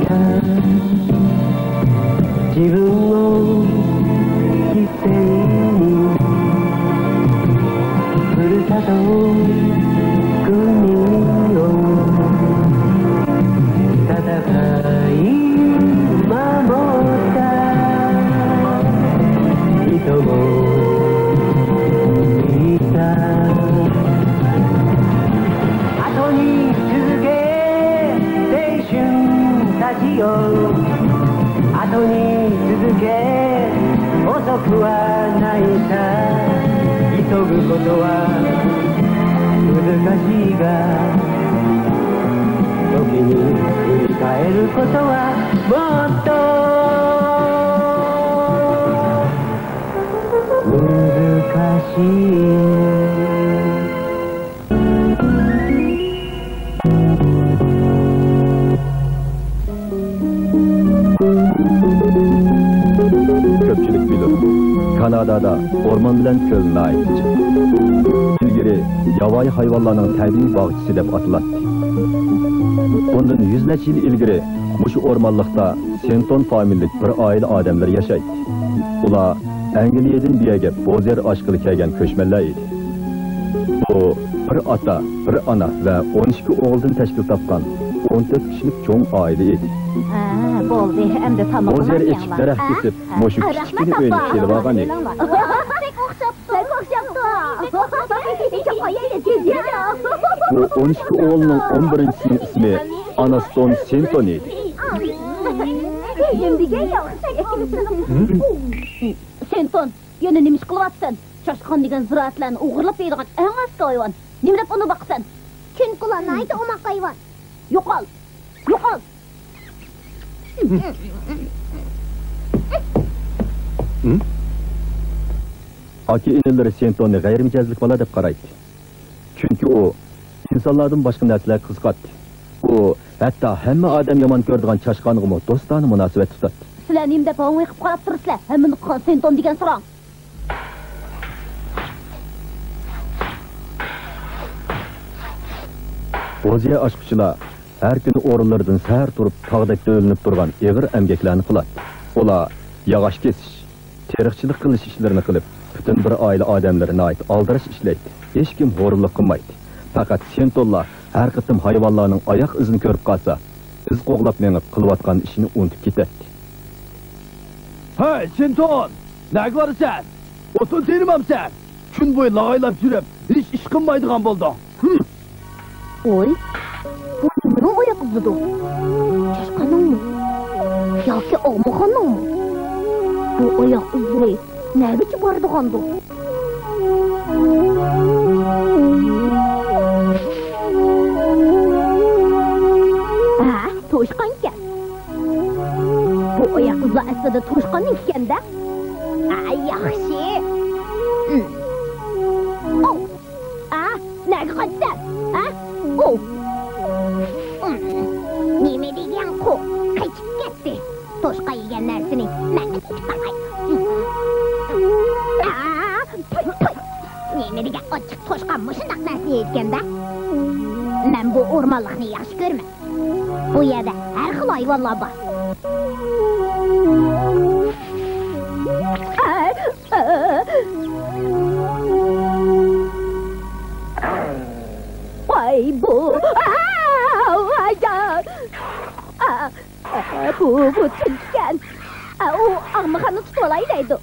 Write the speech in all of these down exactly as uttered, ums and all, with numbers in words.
自分を犠牲に、ふるさとを国を戦い守った人もいた。後に続け、青春たちよ。後に続け、遅くはないさ。急ぐことは難しいが、時に振り返ることはもっと難しい。 كۆپچىلىك بىلىدۇ، كانادادا ئورمان بىلەن كۆل ناھايىتى جىق. ئىلگىرى ياۋايى ھايۋانلارنىڭ تەبىئىي باغچىسى دەپ ئاتىلاتتى. بۇندىن يۈز نەچچە يىل ئىلگىرى مۇشۇ ئورمانلىقتا سېنتون فامىلىلىك بىر ئائىلە ئادەملىرى ياشايتتى. ئۇلار ئەنگلىيەدىن بۇ يەرگە بوزيەر ئاشقىلى كەلگەن كۆچمەنلەر ئىدى. بۇ بىر ئاتا، بىر ئانا ۋە ئون ئىككى ئوغۇلدىن تەشكىل تاپقان ئون تۆت كىشىلىك چوڭ ئائىلە ئىدى. ھە، بولدى، ئەمدى تامىقىنى بوزيەر ئېچىپ دەرەخ كېسىپ، مۇشۇ كىچىككىنە ئۆينى سېلىۋالغان ئىدى. بەك ئوخشاپتۇ. بەك ئوخشاپتۇ. بۇ ئون ئىككى ئوغۇلنىڭ ئون بىرىنچىسىنىڭ ئىسمى ئاناستون سېنتون ئىدى. نېمە دېگەن ياخشى. سېنتون، يەنە نېمە ئىش قىلىۋاتىسەن؟ چاشقان دېگەن زىرائەتلەرنى ئوغرىلاپ يەيدىغان ئەڭ ئەسكى ھايۋان. نېمە دەپ ئۇنى باقىسەن؟ چۈنكى ئۇلار ناھايىتى ئوماق ھايۋان. يوقال! يوقال! ئاكا-ئىنىلىرى سېنتوننى غەيرىي مىجەزلىك بالا دەپ قارايتتى. چۈنكى ئۇ ئىنسانلاردىن باشقا نەرسىلەرگە قىزىقاتتى. ئۇ ھەتتا ھەممە ئادەم يامان كۆرىدىغان چاشقانغىمۇ دوستانە مۇناسىۋەت تۇتاتتى. سىلەر نېمە دەپ ھاڭۋېقىپ قاراپ تۇرىسىلەر؟ ھەممىنى قىلغان سېنتون دېگەن ساراڭ. بوزيەر ئاشقۇچىلار ھەر كۈنى ئورۇنلىرىدىن سەھەر تۇرۇپ، تاغدەك دۆۋىلىنىپ تۇرغان ئېغىر ئەمگەكلەرنى قىلاتتى. ئۇلار ياغاچ كېسىش، تېرىقچىلىق قىلىش ئىشلىرىنى قىلىپ، پۈتۈن بىر ئائىلە ئادەملىرى ناھايىتى ئالدىراش ئىشلەيتتى. ھېچكىم ھۇرۇنلۇق قىلمايتتى. پەقەت سېنتونلا ھەر قېتىم ھايۋانلارنىڭ ئاياق ئىزىنى كۆرۈپ قالسا، ئىز قوغلاپ مېڭىپ، قىلىۋاتقان ئىشىنى ئۇنتۇپ كېتەتتى. ھەي، سېنتون! نەگە بارىسەن؟ ئوتۇن تېرىمامسەن؟ كۈن بويى لاغايلاپ يۈرۈپ، ھېچ ئىش قىلمايدىغان بولدۇڭ. ھىم! ۋوي، بۇ نېمىنىڭ ئاياق ئىزىدۇ؟ چاشقاننىڭمۇ؟ ياكى ئاغمىخاننىڭمۇ؟ بۇ ئاياق ئىزلىرى نەگىچە بارىدىغاندۇ؟ ھە، توشقانكەن. بۇ ئاياق ئىزلار ئەسلىدە توشقاننىڭكىكەن-دە. ئا، ياخشى. ئوۋ. ئا، نەگە قاچىسەن؟ ئا، ئوۋ. نېمە دېگەنقۇ؟ قېچىپ كەتتى. توشقان يېگەن نەرسىنى مەنمۇ تېتىپ باقاي. ئا، پۇي، پۇي. نېمە دېگەن ئاچچىق توشقان مۇشۇنداق نەرسىنى يەيدىكەن-دە. مەن بۇ ئورمانلىقنى ياخشى كۆرىمەن. بۇ يەردە ھەر خىل ھايۋانلار بار. ۋاي بۇ! ئاۋۇ، ئايجان! بۇ، بۇ تۈلكىكەن. ئۇ ئاغمىخاننى تۇتۇۋالاي دەيدۇ.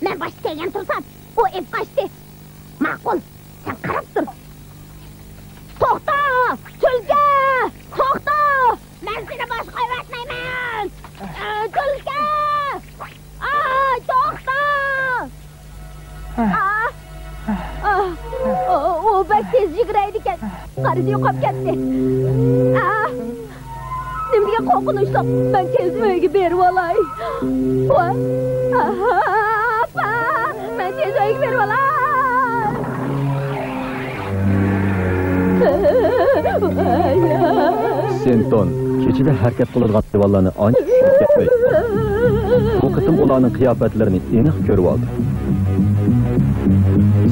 مەن باشتا كەلگەن تۇرسام، ئۇ ئېلىپ قاچتى. ماقۇل، سەن قاراپ تۇر. توختا! تۈلكە! توختا! مەن سېنى باشقا ئەۋەتمەيمەن! ئە، تۈلكە! ئاي، توختا! ئا! ئا! ئۇ، ئۇ بەك تېز يۈگۈرەيدىكەن. قارىسى يوقاپ كەتتى. ئا! نېمە دېگەن قورقۇنچلۇق. مەن تېز ئۆيگە بېرىۋالاي. ۋاي! ئاپا! مەن تېز ئۆيگە بېرىۋالاي. سېنتون ئىچىدە ھەرىكەت قىلىدىغان ھايۋانلارنى ئانچە چۈشىنىپ كەتمەيدۇ. بۇ قېتىم ئۇلارنىڭ قىياپەتلىرىنى ئېنىق كۆرۈۋالدى.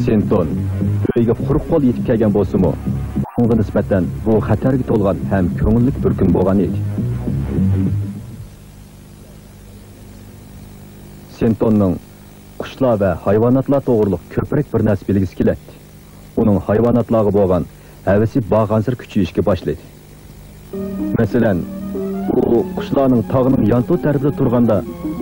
سېنتون ئۆيگە قۇرۇق قول يېتىپ كەلگەن بولسىمۇ، ئۇنىڭغا نىسبەتەن بۇ خەتەرگە تولغان ھەم كۆڭۈللۈك بىر كۈن بولغان ئىدى. سېنتوننىڭ قۇشلار ۋە ھايۋاناتلار توغرۇلۇق كۆپرەك بىر نەرسە بىلگۈسى كېلەتتى. ئۇنىڭ ھايۋاناتلارغا بولغان ھەۋىسى بارغانسېرى كۈچىيىشكە باشلىدى. مەسىلەن، ئۇ قۇشلارنىڭ تاغنىڭ يانتۇ تەرىپىدە تۇرغاندا،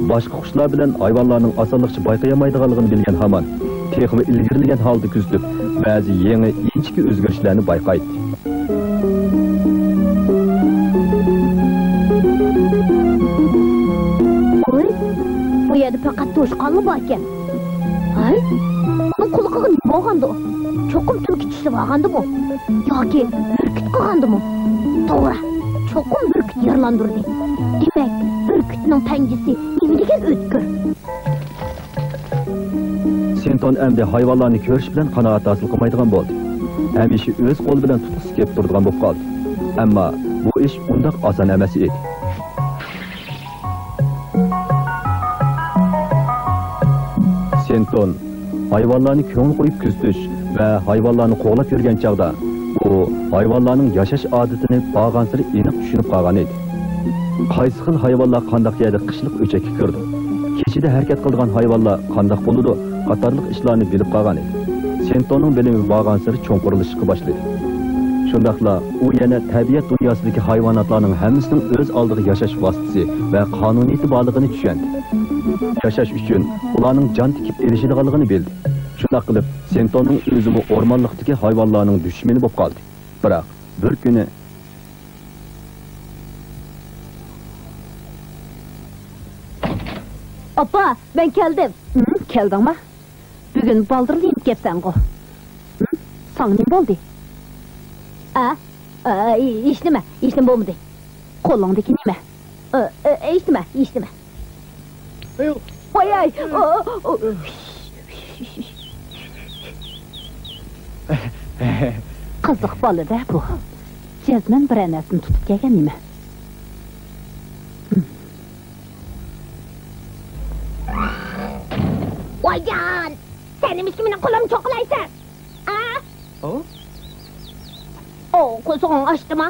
باشقا قۇشلار بىلەن ھايۋانلارنىڭ ئاسانلىقچە بايقىيالمايدىغانلىقىنى بىلگەن ھامان، تېخىمۇ ئىلگىرىلىگەن ھالدا كۆزىتىپ، بەزى يېڭى، ئىنچىكە ئۆزگىرىشلەرنى بايقايتتى. ۋوي، بۇ يەردە پەقەت توشقانلا باركەن. ھەي، ئۇنىڭ قۇلىقىغا نېمە بولغاندۇ؟ چوقۇم تۈلكە چىشلىۋالغاندىمۇ؟ ياكى بۈركۈت قىلغاندىمۇ؟ توغرا، چوقۇم بۈركۈت يارىلاندۇردى. دېمەك، بۈركۈتنىڭ پەنجىسى نېمە دېگەن ئۆتكۈر! سېنتون ئەمدى ھايۋانلارنى كۆرۈش بىلەن قانائەت ھاسىل قىلمايدىغان بولدى. ھەمىشە ئۆز قولى بىلەن تۇتقۇسى كېلىپ تۇرىدىغان بولۇپ قالدى. ئەمما بۇ ئىش ئۇنداق ئاسان ئەمەس ئىدى. سېنتون ھايۋانلارنى كۆڭۈل قويۇپ كۆزىتىش ۋە ھايۋانلارنى قوغلاپ يۈرگەن چاغدا، ئۇ ھايۋانلارنىڭ ياشاش ئادىتىنى بارغانسېرى ئېنىق چۈشىنىپ قالغان ئىدى. قايسى خىل ھايۋانلار قانداق يەردە قىشلىق ئۆچەككە كىرىدۇ، كېچىدە ھەرىكەت قىلىدىغان ھايۋانلار قانداق بولىدۇ قاتارلىق ئىشلارنى بىلىپ قالغان ئىدى. سېنتوننىڭ بىلىمى بارغانسېرى چوڭقۇرلىشىشقا باشلىدى. شۇنداقلا ئۇ يەنە تەبىئەت دۇنياسىدىكى ھايۋاناتلارنىڭ ھەممىسىنىڭ ئۆز ئالدىغا ياشاش ۋاسىتىسى ۋە قانۇنىيىتى بارلىقىنى چۈشەندى. ياشاش ئۈچۈن ئۇلارنىڭ جان تىكىپ ئېلىشىدىغانلىقىنى بىلدى. شۇنداق قىلىپ، سېنتوننىڭ ئۆزىمۇ ئورمانلىقتىكى ھايۋانلارنىڭ دۈشمىنى بولۇپ قالدى. بىراق، بىر كۈنى. ئاپا، مەن كەلدىم. ھىم، كەلدىڭما؟ بۈگۈن بالدۇرلا يېنىپ كەپسەنغۇ. ھىم، ساڭا نېمە بولدى؟ ئە؟ ئە، ھېچنېمە، ھېچنېمە بولمىدى. قولۇڭدىكى نېمە؟ ئە، ئە، ھېچنېمە، ھېچنېمە. ۋاي-ئاي! ئو، ئو. قىزىق بالا-دە بۇ. جەزمەن بىرەر نەرسىنى تۇتۇپ كەلگەن نېمە. ۋايجان! سەن نېمىشقا مېنىڭ قولۇمنى چوققىلايسەن؟ ئا؟ ئو؟ ئو، قورسىقىڭ ئاچتىما؟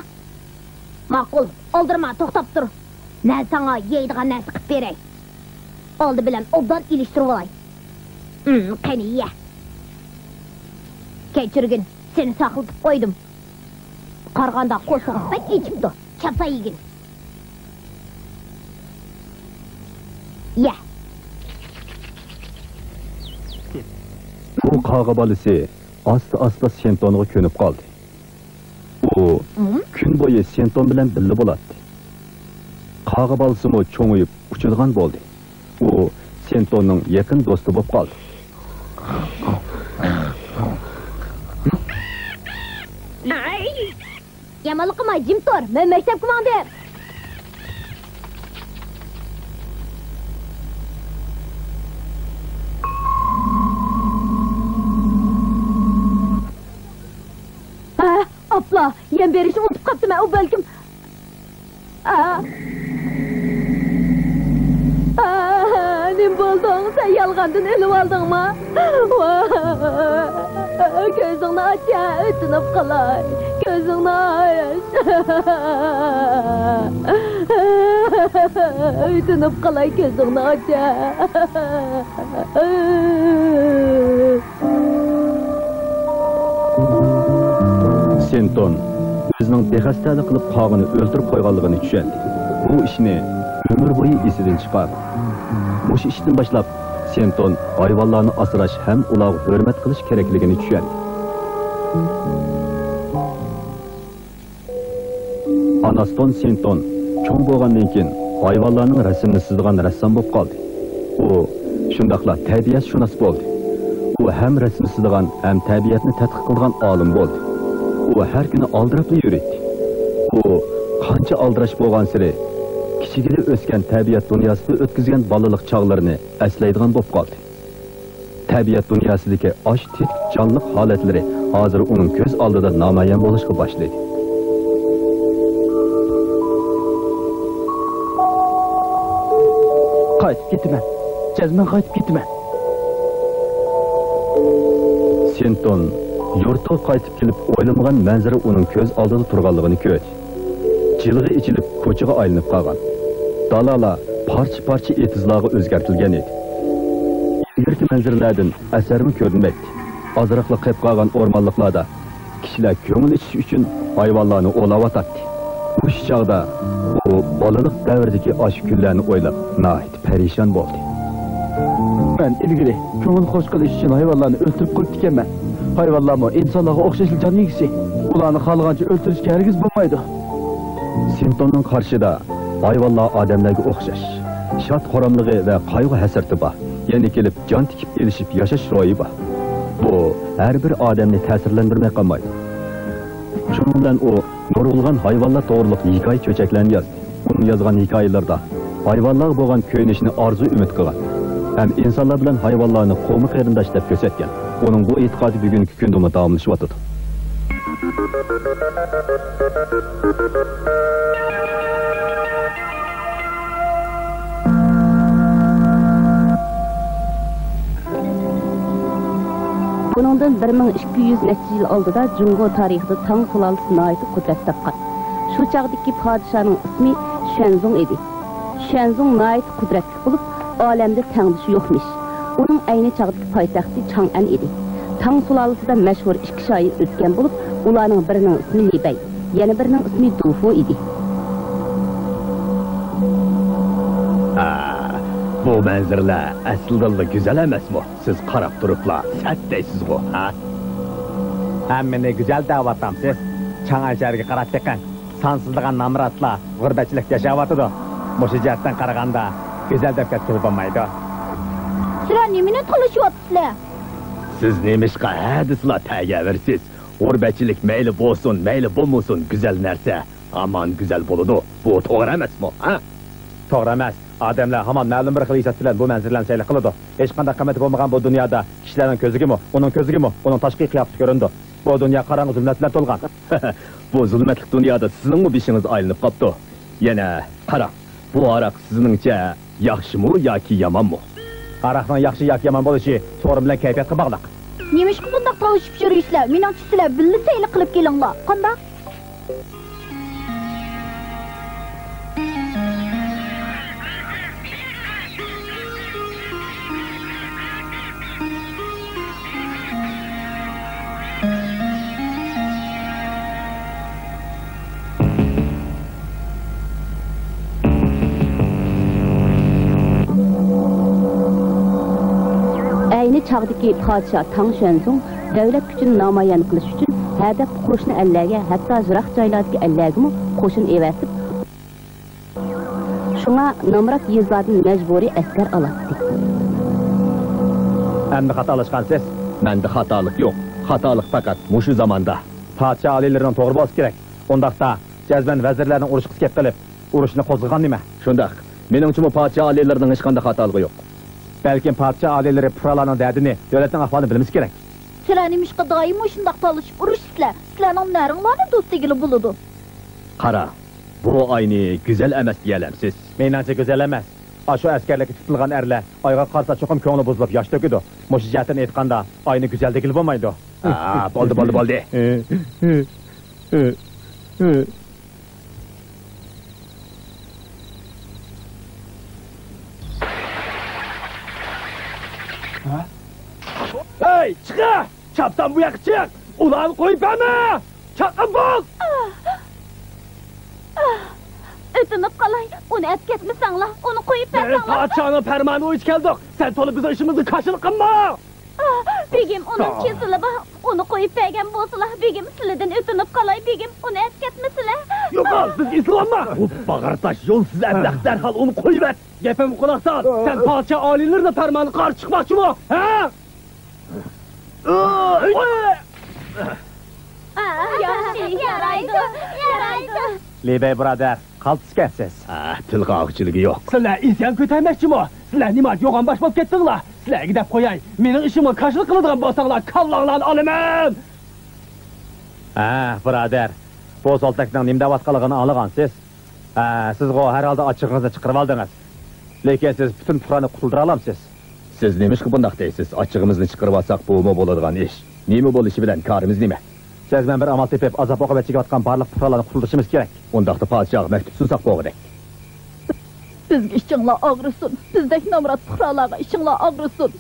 ماقۇل، ئالدىرىما، توختاپ تۇر. مەن ساڭا يەيدىغان نەرسە قىلىپ بېرەي. ئالدى بىلەن ئوبدان ئېلىشتۇرۇۋالاي. ھىم، قېنى، يە. كەچۈرگىن، سېنى ساقلىتىپ قويدۇم. قارىغاندا قورسىقىڭ بەك ئېچىپتۇ. چاپسان يېگىن. يە. بۇ قاغا بالىسى ئاستا-ئاستا سېنتونغا كۆنۈپ قالدى. ئۇ ھىم؟ كۈن بويى سېنتون بىلەن بىللە بولاتتى. قاغا بالىسىمۇ چوڭىيىپ ئۇچىدىغان بولدى. ئۇ سېنتوننىڭ يېقىن دوستى بولۇپ قالدى. ئەي! يامانلىق قىلما، جىم تۇر، مەن مەكتەپكە ماڭدىم. ئا، ئاپلا، يەم بېرىشنى ئۇنتۇپ قاپتىمەن، ئۇ بەلكىم. ئا. ئا، نېمە بولدۇڭ؟ سەن يالغاندىن ئۆلۈۋالدىڭما؟ ۋاھ، كۆزۈڭنى ئاچ، ئۆتۈنۈپ قالاي. كۆزۈڭنى ئاچ. ئۆتۈنۈپ قالاي، كۆزۈڭنى ئاچ. سېنتون ئۆزىنىڭ بىخەستەلىك قىلىپ قاغىنى ئۆلتۈرۈپ قويغانلىقىنى چۈشەندى. بۇ ئىشنى ئۆمۈر بويى ئېسىدىن چىقارمىدى. مۇشۇ ئىشتىن باشلاپ، سېنتون ھايۋانلارنى ئاسراش ھەم ئۇلارغا ھۆرمەت قىلىش كېرەكلىكىنى چۈشەندى. ئاناستون سېنتون چوڭ بولغاندىن كېيىن، ھايۋانلارنىڭ رەسىمىنى سىزىدىغان رەسسام بولۇپ قالدى. ئۇ شۇنداقلا تەبىئەتشۇناس بولدى. ئۇ ھەم رەسىم سىزىدىغان، ھەم تەبىئەتنى تەتقىق قىلىدىغان ئالىم بولدى. ئۇ ھەر كۈنى ئالدىراپلا يۈرەتتى. ئۇ قانچە ئالدىراش بولغانسېرى، كىچىكىدە ئۆسكەن تەبىئەت دۇنياسىدا ئۆتكۈزگەن بالىلىق چاغلىرىنى ئەسلەيدىغان بولۇپ قالدى. تەبىئەت دۇنياسىدىكى ئاشۇ تېتىك جانلىق ھالەتلىرى ھازىر ئۇنىڭ كۆز ئالدىدا نامايان بولۇشقا باشلىدى. قايتىپ كېتىمەن. جەزمەن قايتىپ كېتىمەن. سىنتون يۇرتىغا قايتىپ كېلىپ ئويلىمىغان مەنزىرە ئۇنىڭ كۆز ئالدىدا تۇرغانلىقىنى كۆردى. جىلغا ئېچىلىپ كوچىغا ئايلىنىپ قالغان. دالالار پارچە-پارچە ئېتىزلارغا ئۆزگەرتىلگەن ئىدى. ئىلگىرىكى مەنزىرىلەردىن ئەسەرمۇ كۆرۈنمەيتتى. ئازراقلا قېپ قالغان ئورمانلىقلاردا كىشىلەر كۆڭۈل ئېچىش ئۈچۈن ھايۋانلارنى ئوۋلاۋاتاتتى. مۇشۇ چاغدا ئۇ بالىلىق دەۋرىدىكى ئاشۇ كۈنلەرنى ئويلاپ، ناھايىتى پەرىشان بولدى. مەن ئىلگىرى كۆڭۈل خۇش قىلىش ئۈچۈن ھايۋانلارنى ئۆلتۈرۈپ قويۇپتىكەنمەن. ھايۋانلارمۇ ئىنسانلارغا ئوخشاشلا جان ئىگىسى. ئۇلارنى خالىغانچە ئۆلتۈرۈشكە ھەرگىز بولمايدۇ. سىنتوننىڭ قارىشىدا ھايۋانلار ئادەملەرگە ئوخشاش، شاد-خۇراملىقى ۋە قايغۇ-ھەسرىتى بار. يەنە كېلىپ جان تىكىپ ئېلىشىپ ياشاش روھى بار. بۇ ھەر بىر ئادەمنى تەسىرلەندۈرمەي قالمايدۇ. شۇنىڭ بىلەن ئۇ نۇرغۇنلىغان ھايۋانلار توغرىلىق ھېكايە چۆچەكلەرنى يازدى. ئۇنىڭ يازغان ھېكايىلىرىدا ھايۋانلارغا بولغان كۆيۈنۈشنى ئارزۇ-ئۈمىد قىلغان ھەم ئىنسانلار بىلەن ھايۋانلارنى قوۋما-قېرىنداش دەپ كۆرسەتكەن. ئۇنىڭ بۇ ئېتىقادى بۈگۈنكى كۈندىمۇ داۋاملىشىۋاتىدۇ. بۇنىڭدىن بىر مىڭ ئىككى يۈز نەچچە يىل ئالدىدا جۇڭگو تارىخىدا تاڭ سۇلالىسى ناھايىتى قۇدرەت تاپقان. شۇ چاغدىكى پادىشاھنىڭ ئىسمى شۈەنزۇڭ ئىدى. شۈەنزۇڭ ناھايىتى قۇدرەتلىك بولۇپ، ئالەمدە تەڭدىشى يوقمىش. ئۇنىڭ ئەينى چاغدىكى پايتەختى چاڭئەن ئىدى. تاڭ سۇلالىسىدا مەشھۇر ئىككى شائىر ئۆتكەن بولۇپ، ئۇلارنىڭ بىرىنىڭ ئىسمى لى بەي، يەنە بىرىنىڭ ئىسمى دۇفۇ ئىدى. ھە، بۇ مەنزىرىلەر ئەسلىدىنلا گۈزەل ئەمەسمۇ؟ سىز قاراپ تۇرۇپلا سەت دەيسىزغۇ، ھە؟ ھەممىنى گۈزەل دەۋاتامسىز؟ چاڭئەن شەھىرىگە قاراپ بېقىڭ. سانسىزلىغان نامراتلار غۇربەتچىلىكتە ياشاۋاتىدۇ. مۇشۇ جەھەتتىن قارىغاندا، گۈزەل دەپ كەتكىلى بولمايدۇ. سىلەر نېمىنى تالىشىۋاتىسىلەر؟ سىز نېمىشقا ھە دېسىلا تەگەۋېرىسىز؟ غۇربەتچىلىك مەيلى بولسۇن، مەيلى بولمىسۇن، گۈزەل نەرسە ھامان گۈزەل بولىدۇ. بۇ توغرا ئەمەسمۇ، ھە؟ توغرا ئەمەس. ئادەملەر ھامان مەلۇم بىر خىل ھېساب بىلەن بۇ مەنزىرىلەرنى سەيلە قىلىدۇ. ھېچقانداق قىممىتى بولمىغان بۇ دۇنيادا كىشىلەرنىڭ كۆزىگىمۇ، ئۇنىڭ كۆزىگىمۇ ئۇنىڭ تاشقى قىياپىتى كۆرۈنىدۇ. بۇ دۇنيا قاراڭغۇ زۇلمەت بىلەن تولغان. بۇ زۇلمەتلىك دۇنيادا سىزنىڭمۇ بېشىڭىز ئايلىنىپ قاپتۇ. يەنە قاراڭ، بۇ ھاراق سىزنىڭچە ياخشىمۇ ياكى يامانمۇ؟ ھاراقنىڭ ياخشى ياكى يامان بولۇشى سورۇن بىلەن كەيپىياتقا باغلىق. نېمىشقا بۇنداق تالىشىپ يۈرۈيسىلەر؟ مېنىڭچە سىلەر بىللە سەيلە قىلىپ كېلىڭلار. قانداق؟ ئەينى چاغدىكى پادىشاھ تاڭ شۈەنزۇڭ دەۋلەت كۈچىنى نامايان قىلىش ئۈچۈن ھەدەپ قوشنا ئەللەرگە، ھەتتا يىراق جايلاردىكى ئەللەرگىمۇ قوشۇن ئەۋەتىپ، شۇڭا نامرات يېزىلاردىن مەجبۇرىي ئەسكەر ئالاتتى. ئەمدى خاتالاشقانسىز. مەندە خاتالىق يوق. خاتالىق پەقەت مۇشۇ زاماندا. پادىشاھ ئالىيلىرىنىڭ توغرا بولسا كېرەك. ئۇنداقتا جەزمەن ۋەزىرلەرنىڭ ئۇرۇشقا كېلىپ قېلىپ، ئۇرۇشنى قوزغىغان نېمە؟ شۇنداق. مېنىڭچىمۇ پادىشاھ ئالىيلىرىنىڭ ھېچقانداق خاتالىقى يوق. بەلكىم پادىشاھ ئالىيلىرى پۇقرالارنىڭ دەردىنى، دۆلەتنىڭ ئەھۋالىنى بىلمىسە كېرەك. سىلەر نېمىشقا دائىم مۇشۇنداق تالىشىپ ئۇرۇشىسىلەر؟ سىلەرنىڭ نەرىڭلارنى دوست دېگىلى بولىدۇ؟ قارا، بۇ ئاينى گۈزەل ئەمەس دېيەلەمسىز؟ مېنىڭچە گۈزەل ئەمەس. ئاشۇ ئەسكەرلىككە تۇتۇلغان ئەرلەر ئايغا قارىسا چوقۇم كۆڭلى بۇزۇلۇپ ياش تۆكىدۇ. مۇشۇ جەھەتتىن ئېيتقاندا، ئاينى گۈزەل دېگىلى بولمايدۇ. ھا، بولدى، بولدى، بولدى. ھەي، چىقە! چاپسان بۇ ياققا چىق! ئۇلارنى قويۇپ بەرمە! چاققان بول! ئۆتۈنۈپ قالاي، ئۇنى ئەپ كەتمىسەڭلار، ئۇنى قويۇپ بەرسەڭلار. بىز پادىشاھنىڭ پەرمانى بويىچە كەلدۇق. سەن تولا بىزنىڭ ئىشىمىزنى كاشىلا قىلما! بېگىم، ئۇنىڭ كېسىلى بار. ئۇنى قويۇپ بەرگەن بولسىلا، بېگىم، سىلىدىن ئۆتۈنۈپ قالاي، بېگىم، ئۇنى ئەپ كەتمىسىلە. يوقال، بىزگە ئېسىلۋالما! بۇ باغرى تاش يولسىز ئەبلەخ، دەرھال ئۇنى قويۇۋەت! گېپىمگە قۇلاق سال! سەن پادىشاھ ئالىيلىرىنىڭ پەرمانىغا قارشى چىقماقچىمۇ؟ ھە؟ ياخشى، يارايدۇ، يارايدۇ. لى بەي بۇرادەر، قالتىسكەنسىز. ھە، تىلغا ئاغچىلىكى يوق. سىلەر ئىسيان كۆتەرمەكچىمۇ؟ سىلەر نېمە يوغان باش بولۇپ كەتتىڭلار؟ سىلەرگە دەپ قوياي، مېنىڭ ئىشىمغا كاشىلا قىلىدىغان بولساڭلار، كاللاڭلارنى ئالىمەن! ھە، بۇرادەر، بۇ سولتەكنىڭ نېمە دەۋاتقانلىقىنى ئاڭلىغانسىز؟ ھە، سىزغۇ ھەر ھالدا ئاچچىقىڭىزنى چىقىرىۋالدىڭىز. لېكىن سىز پۈتۈن پۇقرانى قۇتۇلدۇرالامسىز؟ سىز نېمىشقا بۇنداق دەيسىز؟ ئاچچىقىمىزنى چىقىرىۋالساق، بۇمۇ بولىدىغان ئىش. نېمە بولۇشى بىلەن كارىمىز نېمە؟ جەزمەن بىر ئامال تېپىپ، ئازاب ئوقۇبەت چېكىۋاتقان بارلىق پۇقرالارنى قۇتۇلدۇرۇشىمىز كېرەك. ئۇنداقتا پادىشاھقا مەكتۇپ سۇنساق بولغۇدەك. بىزگە ئىچىڭلار ئاغرىسۇن. بىزدەك نامرات پۇقرالارغا ئىچىڭلار ئاغرىسۇن.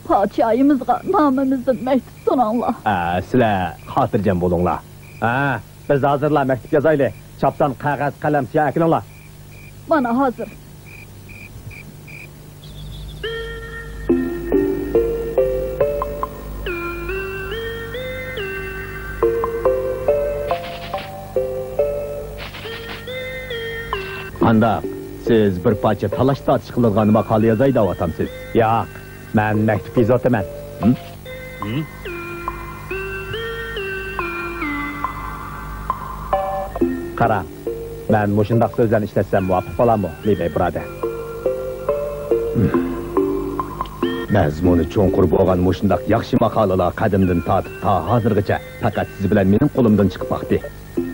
پادىشاھىمىزغا نامىمىزدىن مەكتۇپ سۇنۇڭلار. ئە، سىلەر خاتىرجەم بولۇڭلار. ھە، بىز ھازىرلا مەكتۇپ يازايلى. چاپسان، قەغەز، قەلەم، سىياھ ئەكىلىڭلار. مانا ھازىر. قانداق؟ سىز بىر پارچە تالاش-تارتىش قىلىدىغان ماقالە يازاي دەۋاتامسىز؟ ياق، مەن مەكتۇپ يېزىۋاتىمەن. ھىم؟ ھىم؟ قارا، مەن مۇشۇنداق سۆزلەرنى ئىشلەتسەم مۇۋاپىق بولامۇ، لى بەي بۇرادەر؟ مەزمۇنى چوڭقۇر بولغان مۇشۇنداق ياخشى ماقالىلار قەدىمدىن تارتىپ تا ھازىرغىچە پەقەت سىز بىلەن مېنىڭ قولۇمدىن چىقىپ باقتى.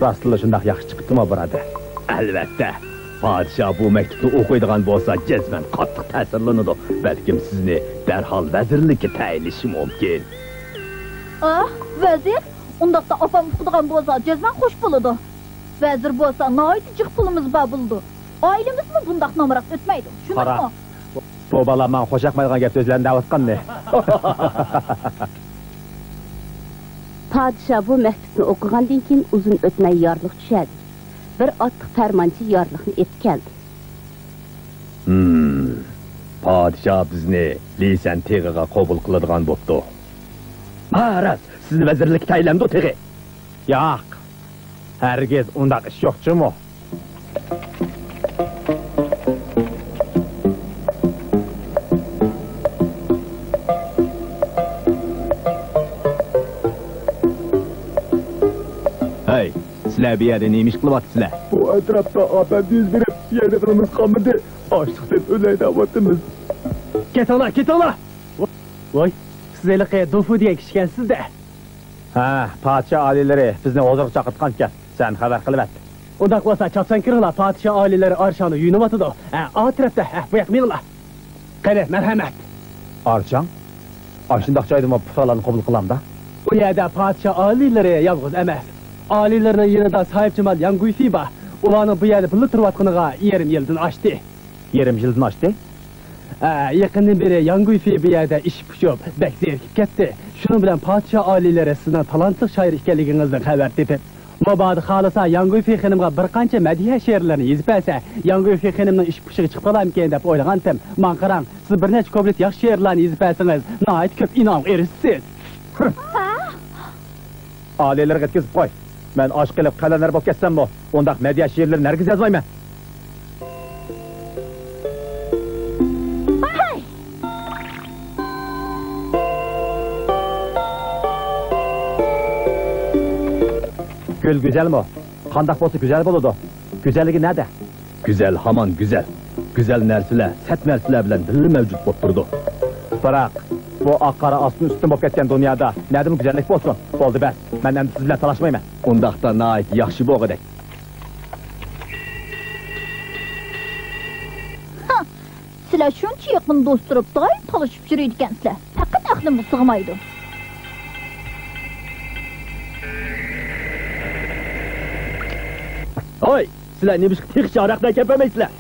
راستلا شۇنداق ياخشى چىقىپتىمۇ، بۇرادەر؟ ئەلۋەتتە. پادىشاھ بۇ مەكتۇپنى ئوقۇيدىغان بولسا، جەزمەن قاتتىق تەسىرلىنىدۇ. بەلكىم سىزنى دەرھال ۋەزىرلىككە تەيىنلىشى مۇمكىن. ئاھ، ۋەزىر؟ ئۇنداقتا ئاپام ئۇقىدىغان بولسا، جەزمەن خوش بولىدۇ. ۋەزىر بولسا، ناھايىتى جىق پۇلىمىز بار بولىدۇ. ئائىلىمىزمۇ بۇنداق نامرات ئۆتمەيدۇ. قارا، شۇنداقمۇ؟ بۇ بالا ماڭا خوش ياقمايدىغان گەپ سۆزلەرنى دەۋاتقاننى. پادىشاھ بۇ مەكتۇپنى ئوقۇغاندىن كېيىن ئۇزۇن ئۆتمەي يارلىق چۈشەردى. بىر ئاتلىق پەرمانچى يارلىقنى ئېلىپ كەلدى. ھىم، پادىشاھ بىزنى لىسەن تېغىغا قوبۇل قىلىدىغان بوپتۇ. ھا، راست، سىزنى ۋەزىرلىككە تەيىنلەمدۇ تېخى؟ ياق، ھەرگىز ئۇنداق ئىش يوق جۇمۇ. ھەي، سىلەر بۇ يەردە نېمە ئىش قىلىۋاتىسىلەر؟ بۇ ئەتراپتا ئاپەت يۈز بېرىپ، يەيدىغىنىمىز قالمىدى. ئاچلىقتىن ئۆلەي دەۋاتىمىز. كېتىڭلار، كېتىڭلار! ۋوي، سىز ھېلىقى دۇفۇ دېگەن كىشىكەنسىز-دە. ھە، پادىشاھ ئالىيلىرى بىزنى ھۇزۇرغا چاقىرتقانىكەن. سەن خەۋەر قىلىۋەت. ئۇنداق بولسا چاپسان كىرىڭلار، پادىشاھ ئالىيلىرى ئارشاڭدا يۇيۇنۇۋاتىدۇ. ھە، ئا تەرەپتە، ھە، بۇ ياققا مېڭىڭلار. قېنى، مەرھەمەت. ئارشاڭ؟ ئاشۇنداق جايدىمۇ پۇقرالارنى قوبۇل قىلامدا؟ ئۇ يەردە پادىشاھ ئالىيلىرى يالغۇز ئەمەس. ئالىيلىرىنىڭ يېنىدا ساھىبجامال ياڭ گۇيفېي بار. ئۇلارنىڭ بۇ يەردە بىللە تۇرۇۋاتقىنىغا يېرىم يىلدىن ئاشتى. يېرىم يىلدىن ئاشتى؟ ھە، يېقىندىن بېرى ياڭ گۇيفېي بۇ يەردە ئىششىپ-پۇشۇپ، بەك زېرىكىپ كەتتى. شۇنىڭ بىلەن پادىشاھ ئالىيلىرى سىزنىڭ تالانتلىق شائىر ئىكەنلىكىڭىزدىن خەۋەر تېپىپ، مۇبادا خالىسا، ياڭ گۇيفېي خېنىمغا بىر قانچە مەدھىيە شېئىرلىرىنى يېزىپ بەرسە، ياڭ گۇيفېي خېنىمنىڭ ئىششىپ-پۇشۇپى چىقىپ قالارمىكىن دەپ ئويلىغانتىم. ماڭا قاراڭ، سىز بىر نەچچە كۇپلېت ياخشى شېئىرلارنى يېزىپ بەرسىڭىز، ناھايىتى كۆپ ئىنئامغا ئېرىشىسىز. ھە؟ ئالىيلىرىغا يەتكۈزۈپ قوي. مەن ئاشۇ قېلىپ قەلەندەر بولۇپ كەتسەممۇ، ئۇنداق مەدھىيە شېئىرلىرىنى ھەرگىز يازمايمەن. ھەي! گۈل گۈزەلمۇ؟ قانداق بولسا گۈزەل بولىدۇ؟ گۈزەللىكى نەدە؟ گۈزەل ھامان گۈزەل. گۈزەل نەرسىلەر سەت نەرسىلەر بىلەن بىللە مەۋجۇت بولۇپ تۇرىدۇ. بىراق، بۇ ئاق-قارا ئاستىن-ئۈستۈن بولۇپ كەتكەن دۇنيادا نەدىمۇ گۈزەللىك بولسۇن؟ بولدى بەس، مەن ئەمدى سىز بىلەن تالاشمايمەن. ئۇنداقتا ناھايىتى ياخشى بولغۇدەك. ھا! سىلەر شۇنچە يېقىن دوست تۇرۇپ، دائىم تالىشىپ يۈرىدىكەنسىلەر. پەقەت ئەقلىمگە سىغمايدۇ. ھوي، سىلەر نېمىشقا تېخىچە ھاراقنى ئەكەپ بەرمەيسىلەر؟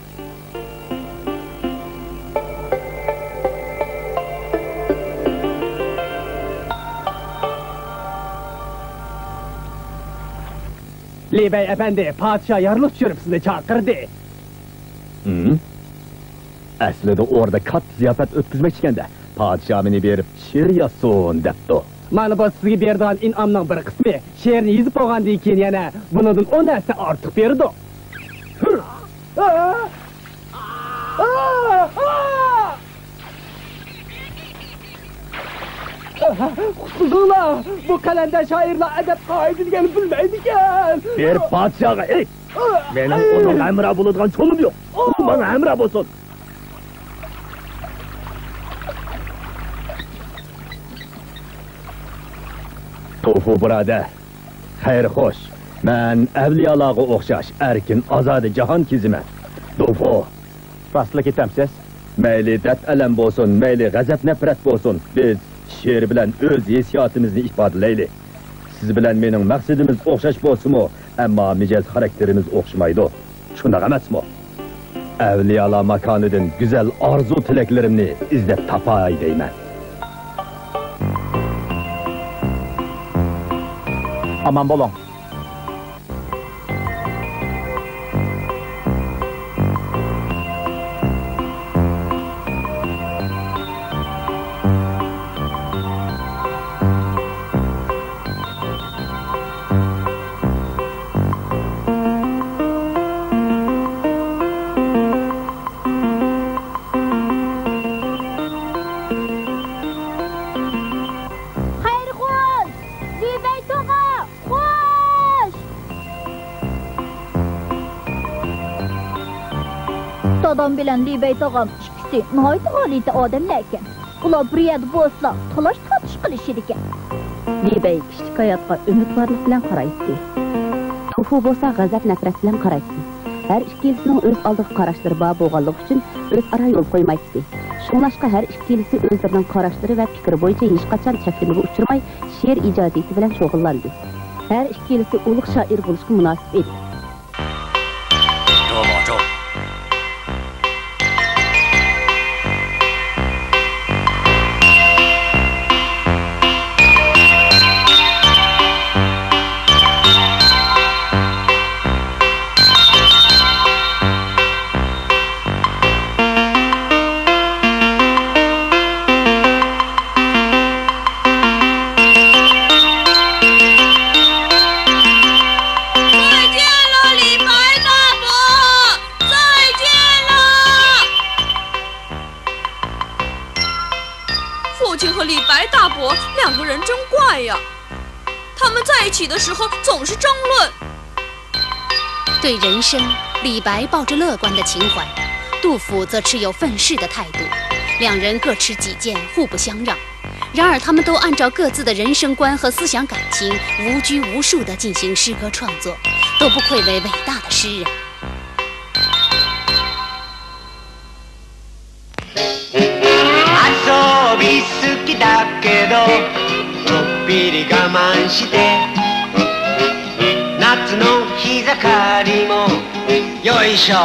لى بەي ئەپەندى، پادىشاھ يارلىق چۈشۈرۈپ سىزنى چاقىردى. ھىم؟ ئەسلىدە ئوردا كاتتا زىياپەت ئۆتكۈزمەكچىكەن-دە، پادىشاھ مېنى بېرىپ شېئىر يازسۇن دەپتۇ. مانا بۇ سىزگە بېرىدىغان ئىنئامنىڭ بىر قىسمى. شېئىرنى يېزىپ بولغاندىن كېيىن يەنە بۇنىڭدىن ئون ھەسسە ئارتۇق بېرىدۇ. قۇتقۇزۇڭلار! بۇ قەلەندەر شائىرلار ئەدەپ-قائىدە دېگەننى بىلمەيدىكەن. بېرىپ پادىشاھقا ئېيت! مېنىڭ ئۇنىڭغا ھەمراھ بولىدىغان چولۇم يوق. ئۇ ماڭا ھەمراھ بولسۇن. توفۇ بۇرادەر، خەير خوش. مەن ئەۋلىيالارغا ئوخشاش ئەركىن، ئازادە جاھان كېزىمەن. دوفۇ. راستلا كېتەمسىز؟ مەيلى دەرد-ئەلەم بولسۇن، مەيلى غەزەپ-نەپرەت بولسۇن، بىز شېئىر بىلەن ئۆز ھېسسىياتىمىزنى ئىپادىلەيلى. سىز بىلەن مېنىڭ مەقسىتىمىز ئوخشاش بولسىمۇ، ئەمما مىجەز-خاراكتېرىمىز ئوخشىمايدۇ. شۇنداق ئەمەسمۇ؟ ئەۋلىيالار ماكانىدىن گۈزەل ئارزۇ-تىلەكلىرىمنى ئىزدەپ تاپاي دەيمەن. ئامان بولۇڭ. خەيرخۇش! لى بەي تاغا! خوش! دادام بىلەن لى بەي تاغام ئىككىسى ناھايىتى غالىتە ئادەملەركەن. ئۇلار بىر يەردە بولسىلا، تالاش-تارتىش قىلىشىدىكەن. لى بەي كىشىلىك ھاياتقا ئۈمىدۋارلىق بىلەن قارايتتى. توفۇ بولسا غەزەپ-نەپرەت بىلەن قارايتتى. ھەر ئىككىلىسىنىڭ ئۆز ئالدىغا قاراشلىرى بار بولغانلىقى ئۈچۈن ئۆزئارا يول قويمايتتى. شۇڭلاشقا ھەر ئىككىلىسى ئۆزلىرىنىڭ قاراشلىرى ۋە پىكرى بويىچە ھېچقاچان چەكلىمىگە ئۇچرىماي، شېئىر ئىجادىيىتى بىلەن شۇغۇللاندى. ھەر ئىككىلىسى ئۇلۇغ شائىر بولۇشقا مۇناسىپ ئىدى. 再见了，李白大伯！再见了！父亲和李白大伯两个人真怪呀，他们在一起的时候总是争论。对人生，李白抱着乐观的情怀，杜甫则持有愤世的态度，两人各持己见，互不相让。然而，他们都按照各自的人生观和思想感情，无拘无束地进行诗歌创作，都不愧为伟大的诗人。 遊び好きだけど、ちょっぴり我慢して、夏の日盛りも、よいしょ、